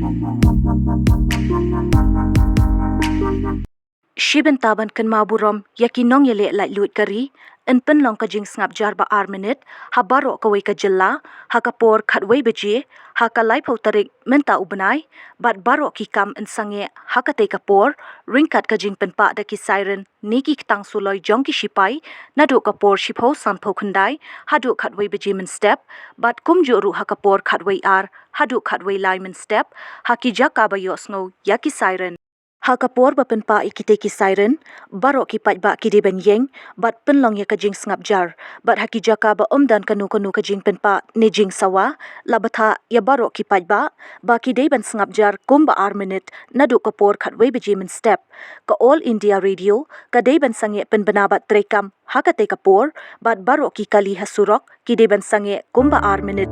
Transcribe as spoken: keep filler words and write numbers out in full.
Shi bynta ban kynmaw burom ïa ki nongïaleh laitluid ka ri, yn pynlong ka jingsngap jar ba ar minit ha baroh kawei ka jylla ha ka por khatwei baje ha ka laiphew tarik mynta u bnai, bad baroh ki kam yn sangeh ha katei ka por ryngkat ka jingpynpah da ki siren ne ki ktang suloi jong ki shipai naduh ka por shiphew sanphew khyndai haduh khatwei baje mynstep, bad kumjuh ruh ha ka por khatwei ar haduh khatwei lai mynstep ha ki jaka ba ïohsngew ïa ki siren. Ha ka por ba pynpah ïa kitei ki siren, baroh ki paidbah ki dei ban ïeng bad pynlong ïa ka jingsngap jar, bad ha ki jaka ba ym don kano kano ka jingpynpah ne jingsawa, la bthah ïa baroh ki paidbah ba ki dei ban sngap jar kumba ar minit naduh ka por khatwei baje mynstep. Ka All India Radio ka dei ban sangeh pynbna bad treikam ha katei ka por, bad baroh ki kali ha surok ki dei ban sangeh kumba ar minit.